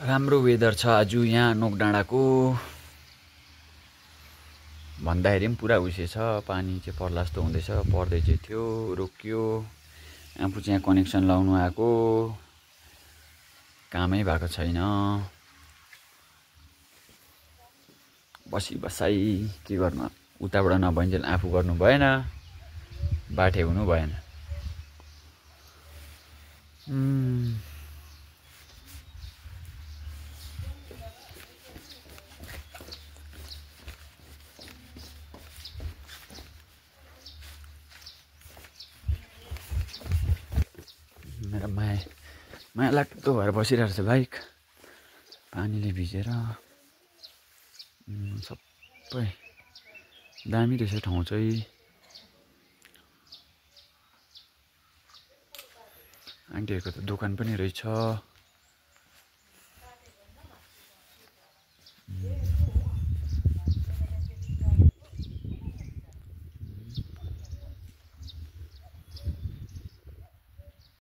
राम्रो वेदर छ आज यहाँ नोकडाँडाको भन्दाखेरि पनि पुरा उसे छ। पानी चाहिँ पर्ला जस्तो हुँदैछ, पर्दै चाहिँ थियो, रोकियो। आफू चाहिँ यहाँ कनेक्सन लाउनु आएको, कामै भएको छैन। बसाइ के गर्नु, उताबाट नभइन्जेल आफू गर्नु भएन, बाठे हुनु भएन। मेरो माया लाग्दो भएर बसिरहेको छ बाइक, पानीले भिजेर। सबै दामी रहेछ ठाउँ चाहिँ। आन्टीहरूको त दोकान पनि रहेछ।